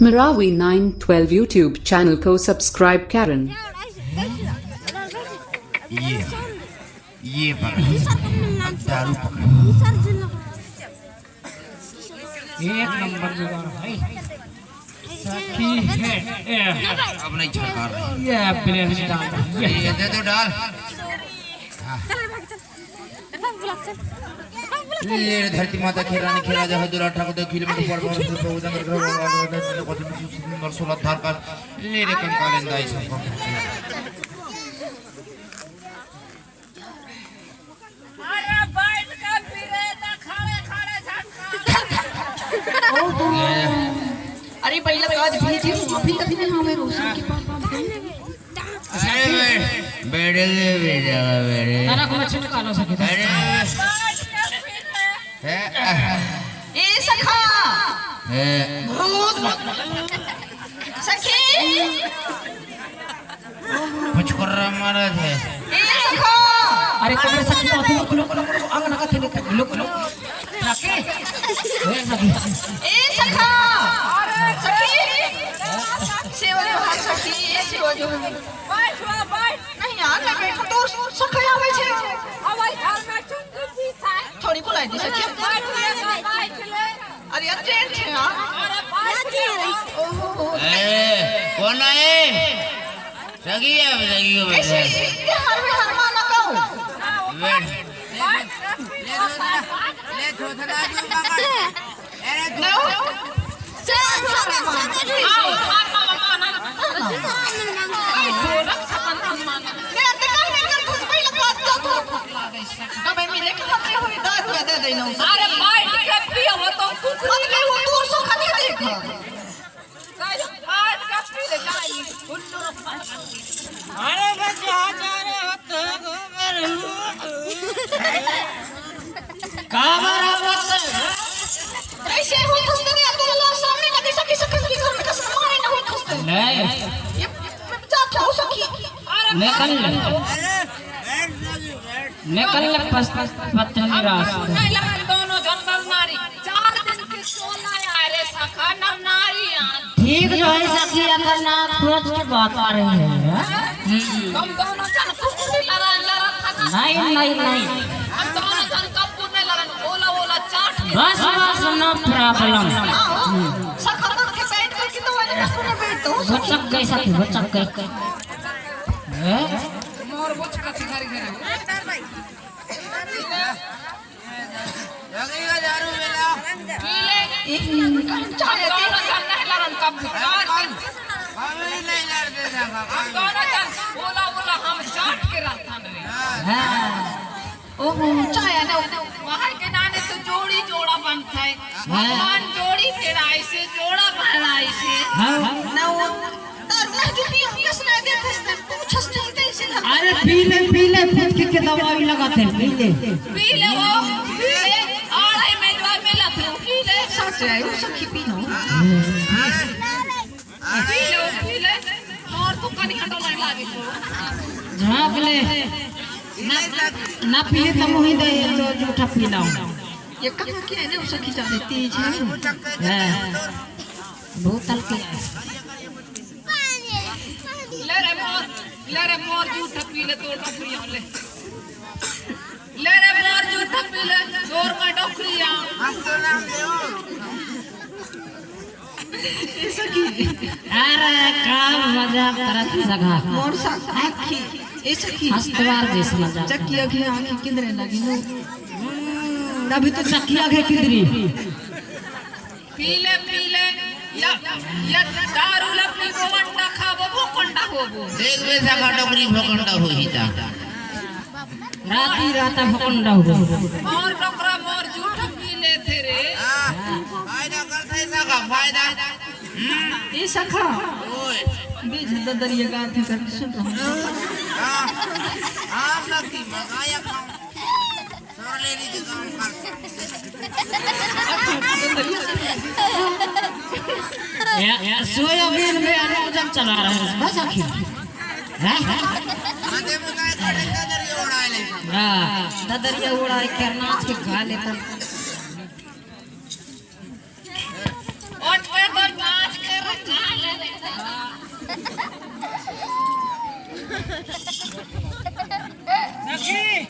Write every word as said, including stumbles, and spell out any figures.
Marawi nine twelve YouTube channel को subscribe करें। ये, ये पकड़। अब दारू पकड़। एक नंबर जुगाड़ है। सखी है। ये। अब नहीं छड़का रही। ये ब्रेन डाल। ये। ये दे दो डाल। हाँ। ले रे धरती माता के रानी के राजा हो दुरा ठाकुर दे खिल में ऊपर पर से प्रभु जंगल कर सोलह धार का। ले रे कंकाल दाई सबको। अरे बैठ के फिरे त खड़े खड़े झटका। अरे पहला काज भी थी, अभी तक नहीं हमें रोशन के पास। अरे बे-, बेड़े ले बेड़े, बेड़े। तारा को मैं छिटका लो सके। अरे बैठ के फिरे। ए, ए सखा। ए। भूत। सखी। कुछ कर रहा मारा थे। ए सखा। अरे तुमने सखी बात, लुक लुक लुक लुक, अंग लगा थे, लुक लुक लुक। राके। ए सखी। ए सखा। सखी। सेवा जो है सखी, ए सेवा जो है। बैठ, बैठ। नहीं यार, मैं बैठा तो सखा आवे छे। अब भाई घर में चुन चुन पीछा है। थोड़ी बुलाई दी सखी। बैठ ले, बैठ ले। अरे यार, ट्रेन थे यार। अरे बाप रे। ओहो। ए, कौन है? सगी है, सगी हो ऐसे बेटा। ये हर में हर माना का हो। बैठ। ले दो ना, ले दो ना, जो पकड़। अरे दो। नो। चल, चल, चल, चल। आओ, मार, मार, मार, मार। मैं तो कहीं नहीं कर, कुछ भी लगा दो तो। तबे मिले के हमरे होई दारू दे देना। अरे बैठ के पियो, वो तो कुकुर मतलब वो दूर से खाली देख। बैठ के पी ले जाई। अरे बच्चा, जा रहे हो तो गोबर। काबर आवत? कैसे हो खस्ते रे? तो लोग सामने लगे सखी, सखी, सखी, घर में कसम मारे ना हो खस्ते। नहीं। ये, ये, ये, जा क्या हो सखी? निकल ले। निकल ले पस-, पत्नी रास। नहीं लगन दोनों जन नर नारी। चार दिन के सोना आए रे सखा नर नारी आन। ठीक जो है सखी, अगर ना सोच के बात आ रही है, हाँ? तुम दोनों जन कुकुर लड़ा, लड़ा था ना। नहीं, नहीं, नहीं। हम दोनों जन कब ने लड़न, ओला, ओला चाट के। बस, बस, no problem। सखा के बैठ करके तो वाले कुकुर में बैठ दो। बचक गए सखी, बचक गए। हैं? मोर बुच कथी करी करे। लगेगा दारू मेला। पी ले। एक मिनट, चाय दे। दोनों जन नहीं लड़न कब से। हम, हम भी नहीं लड़ते थे, हम हम दोनों जन बोला, बोला, हम चाट के रहता रे। हाँ। ओहो, चाय ना। वहाँ के नाने तो जोड़ी जोड़ा बनता है। हाँ। भगवान जोड़ी तेरा ऐसे, जोड़ा बनाइसे। हाँ। ना वो दारू ना जो पियो, हम कस ना देते, पूछस नहीं कैसे लगा। अरे पी ले, पी ले, फुटकी के दवाई लगाते हैं, पी ले। पी ले वो, पी ले, आड़े में जो मिला था, पी ले। सच है, वो सखी पी लो। पी लो, पी ले, और तू कनी हटो नहीं लागे तो। झाँप ले। ना, ना पिए तो मुही दे, तो जूठा पी लाओ। ये कहाँ के है ना, वो सखी जाने तेज है। हाँ। बोतल के। ले रे मोर, ले रे मोर जूठा पी ले, तोर डोकरी ले। ले रे मोर जूठा पी ले, तोर मैं डोकरी। अरे का मजाक करत सखा। मोर सा आँखी, ए सखी। हस्तवार जैसे मजाक। चकिया की आँखी किंदरे लगी नो। अभी तो चकिया के किंदरी। पी ले, पी ले, या, या दारू ला पीबो, अंडा खाबो, भोकंडा होबो। देख बे सखा डोकरी भोकंडा होही ता। राती राता भोकंडा होबो। मोर डोकरा मोर जूठा पी लेथे रे। हाँ, फायदा करथे सखा, फायदा। हम्म। ए सखा। ओए। बीच ददरिया गार थे करके सुन रहा हूँ। हाँ, हाँ, सखी, मजा आया खाऊं। या, या, सोयाबीन में आलू जब चला रहे हैं, बस आखिर। हैं? हाँ, ददरिया उड़ाए, करनाच के खा लेता। ओट पे तो नाच कर सखी,